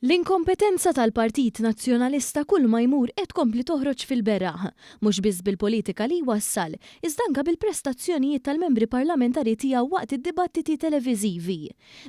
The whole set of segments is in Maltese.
L-inkompetenza tal-Partit Nazzjonalista kulma jmur qed tkompli toħroġ fil-beraħ, mhux biss bil-politika li jwassal, iżda anke bil-prestazzjonijiet tal-membri parlamentari tiegħu waqt id-dibattiti televiżivi.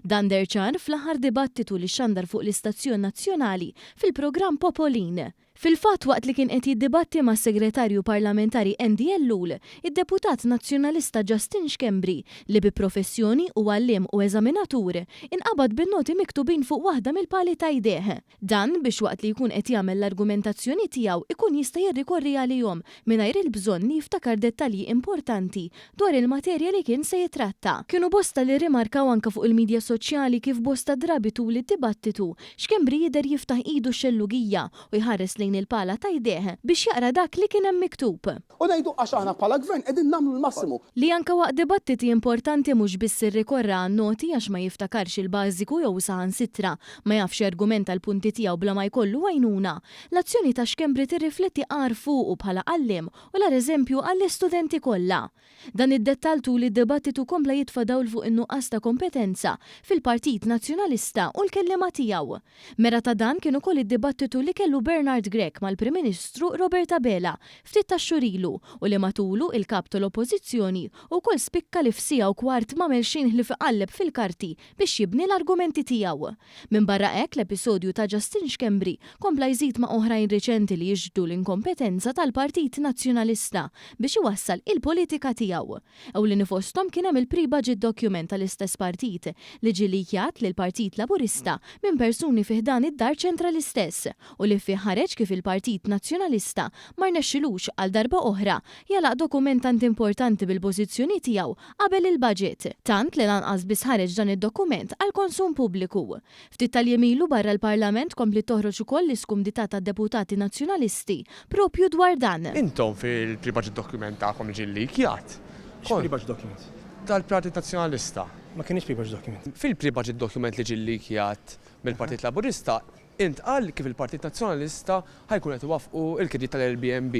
Dan deher ċar fl-aħħar dibattitu li xxandar fuq l-istazzjon nazzjonali fil-programm Popolin. Fil-fatt waqt li kien qed jiddibatti mas-Segretarju Parlamentari Andy Ellul, id-deputat Nazzjonalista Justin Schembri, li bi professjoni hu għalliem u eżaminatur, inqabad bin-noti miktubin fuq waħda mill-pali ta' jdejh. Dan biex waqt li jkun qed jagħmel l-argumentazzjoni tiegħu jkun jista' jirrikorri għalihom mingħajr il-bżonn li jiftakar dettalji importanti dwar il-materja li kien se jittratta. Kienu bosta li rrimarkaw anke fuq il-midja soċjali kif bosta drabi tul id-dibattitu, Schembri jidher jiftaħ idu x-xellugija u jħares lejn il-pala ta' jdejh biex jaqra dak li kien hemm miktub. U ngħidu għax aħna bħala Gvern qegħdin nagħmlu l-massimu. Li anke waqt dibattiti importanti mhux biss irrikorra għan-noti għax ma jiftakarx il-bażiku jew saħansitra ma jafx jargumenta l-punti tiegħu bla ma jkollu għajnuna. L-azzjoni ta' Schembri tirrifletti agħar fuqu bħala għalliem u l-agħar eżempju għall-istudenti kollha. Dan id-dettall tul id-dibattitu kompla jitfa' dawl fuq in-nuqqas ta' kompetenza fil-Partit Nazzjonalista u l-kelliema tiegħu. Mera ta' dan kien ukoll id-dibattitu li kellu Bernard Grech mal-Prim Ministru Robert Abela ftit tax-xhur ilu u li matulu il-Kap tal-Oppożizzjoni wkoll spikka li f'siegħa u kwart m'għamel xejn ħlief iqalleb fil-karti biex jibni l-argumenti tiegħu. Minbarra hekk, l-episodju ta' Justin Schembri kompla jżid ma' oħrajn riċenti li jixhdu l-inkompetenza tal-Partit Nazzjonalista biex iwassal il-politika tiegħu. Ewlieni fosthom kien hemm il-pre-budget document tal-istess partit li ġie leakjat lill-Partit Laburista minn persuni fi ħdan id-Dar Ċentrali stess u li fih ħareġ kif il-Partit Nazzjonalista ma rnexxilux għal darba oħra jagħlaq dokument tant importanti bil-pożizzjoni tiegħu qabel il-budget. Tant li lanqas biss ħareġ dan id-dokument għall-konsum pubbliku. Ftit tal-jiem ilu barra l-Parlament kompliet toħroġ ukoll l-iskumdità tad-deputati Nazzjonalisti proprju dwar dan. Intom fil-pre-budget document tagħkom li ġie leakjat. X'pre-budget document? Tal-Partit Nazzjonalista. Ma kienx pre-budget document. Fil-pre-budget document li ġie leakjat mill-Partit Laburista intqal kif il-Partit Nazzjonalista ħa jkun qed iwaffqu l-kirjiet tal-Airbnb.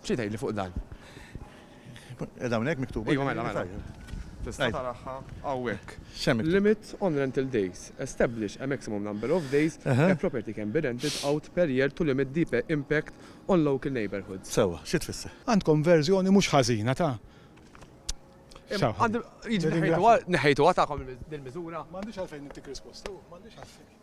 Xi tgħidli fuq dan? Qiegħda hawnhekk miktuba? Iva mela mela. Tista' taraha hawnhekk. X'hemm miktub? Limit on rental days. Establish a maximum number of days a property can be rented out per year to limit the impact on local neighbourhoods. Sewwa, xi tfisser? Għandkom verżjoni mhux ħażina ta' Jiġifieri neħħejtuha tagħkom dil-miżura? M'għandix għalfejn intik risposta, m'għandix għalfejn.